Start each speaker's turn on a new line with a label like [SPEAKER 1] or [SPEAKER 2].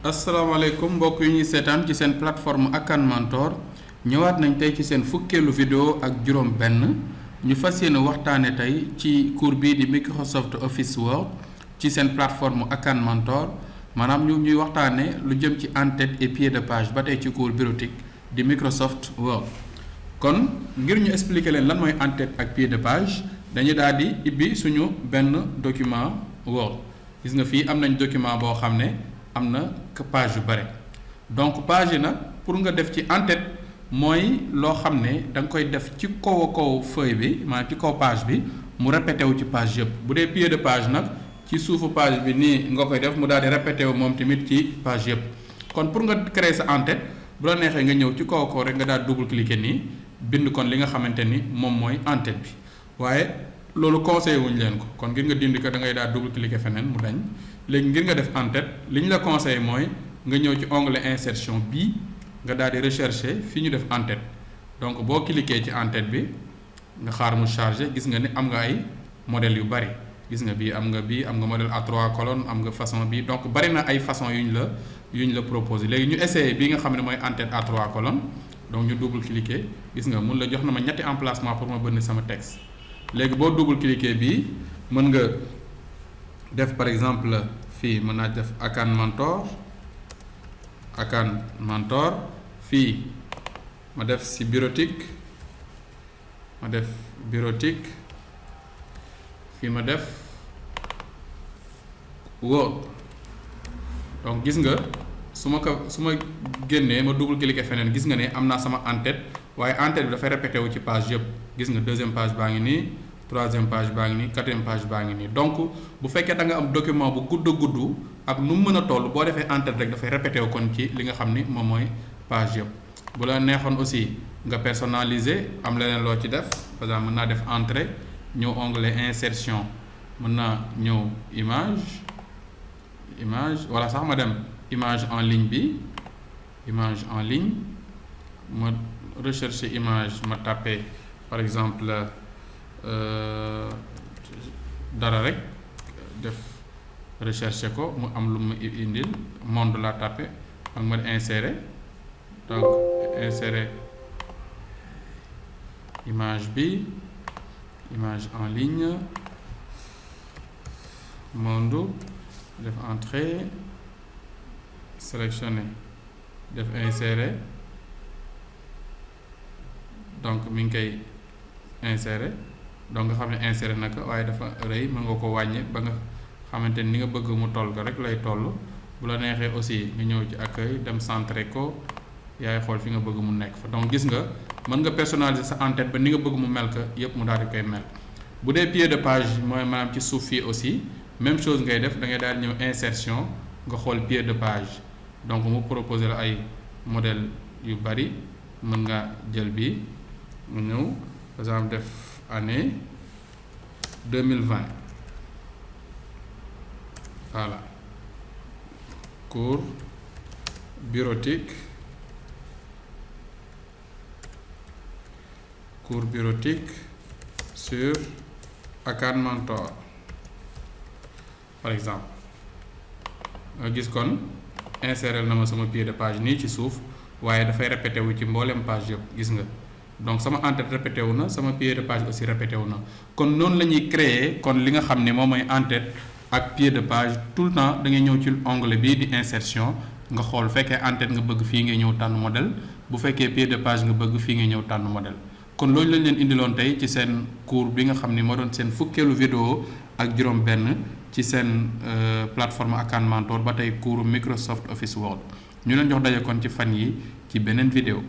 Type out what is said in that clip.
[SPEAKER 1] asalaamaaleykum mbokk yi ñuy seetaan ci seen plateforme Akan Mentor ñëwaat nañ tey ci seen fukkeelu vidéo ak juróom benn ñu fas yéene waxtaane tey ci cours bii di Microsoft Office Word ci seen plateforme Akan Mentor maanaam ñuy waxtaane lu jëm ci en-tête et pied de page ba tey ci cours bureautique di Microsoft Word. kon ngir ñu expliquer leen lan mooy en-tête ak pied de page dañu daal di ibbi suñu benn document Word gis nga fii am nañ document boo xam ne am na page yu bare donc page yi nag pour nga def ci en-tête mooy loo xam ne da nga koy def ci kaw feuille bi maanaam ci kaw page bi mu répété wu ci page yëpp bu dee pied de page nag ci suufu page bi nii nga koy def mu daal di répété wu moom tamit ci page yëpp kon pour nga créer sa en-tête bu la neexee nga ñëw ci kaw rek nga daal double cliquer nii bind kon li nga xamante ni moom mooy en-tête bi waaye loolu conseillé wuñ leen ko kon ngir nga dindi ko da ngay daal double cliquer feneen mu dañ léegi ngir nga def en-tête li ñu la conseillé mooy nga ñëw ci onglet insertion bii nga daal di rechercher fi ñu def en-tête donc boo cliquer ci en-tête bi nga xaar mu chargé gis nga ni am nga ay modèles yu bari gis nga bii am nga modèle A3 colonnes am nga façon bii donc bari na ay façon yu ñu la proposé léegi ñu essayé bii nga xam ne mooy en-tête A3 colonnes donc ñu double cliquer gis nga mun la jox na ma ñetti emplacement pour ma bënn sama texte léegi boo double cliquer bii mën nga def par exemple fii mën naa def Akan Mentor fii ma def ci bureautique fii ma def Word donc gis nga su ma génnee ma double cliquer feneen gis nga ne am naa sama en-tête waaye en-tête bi dafay répété wu ci page yëpp gis nga deuxième page baa ngi nii troisième page baa ngi nii quatrième page baa ngi nii donc bu fekkee da nga am document bu gudd ak nu mu mën a toll boo defee en-tête rek dafay répété wu kon ci li nga xam ni moom mooy page yëpp bu la neexoon aussi nga personnaliser am leneen loo ci def par exemple mën naa def entrée ñëw onglet insertion mën naa ñëw image wala sax ma dem image en ligne ma rechercher image ma taper par exemple dara rek def rechercher ko mu am lu ma indil monde la taper ak ma insérer donc insérer image en ligne monde def entrée sélectionner def insérer donc mi ngi koy insérer donc nga xam ne insérer naka waaye dafa rëy mën nga ko wàññi ba nga xamante ni nga bëgg mu toll ko rek lay toll bu la neexee aussi nga ñëw ci accueil dem centrer ko yaay xool fi nga bëgg mu nekk fa donc gis nga mën nga personnaliser sa en-tête ba ni nga bëgg mu mel ko yépp mu daal di koy mel bu dee pied de page mooy maanaam ci suuf fii aussi même chose ngay def da ngay daal ñëw insertion nga xool pied de page donc mu proposer la ay modèle yu bari mën nga jël bi mu ñëw par exemple def année 2020 voilà cours bureautique sur Akan Mentor par exemple nga gis kon insérer na ma sama pied de page nii ci suuf waaye dafay répété wu ci mboolem page yëpp gis nga donc sama en-tête répété wu na sama pied de page aussi répété wu na kon noonu la ñuy créer kon li nga xam ne moom mooy en-tête ak pied de page tout le temps da ngay ñëw ci onglet bii di insertion nga xool fekkee en-tête nga bëgg fii ngay ñëw tànn modèle bu fekkee pied de page nga bëgg fii ngay ñëw tànn modèle kon loolu lañ leen indiloon tey ci seen cours bi nga xam ni moo doon seen fukkeelu vidéo ak juróom benn ci seen plateforme Akan Mentor ba tey cours Microsoft Office Word ñu leen jox daje kon ci fan yi ci beneen vidéo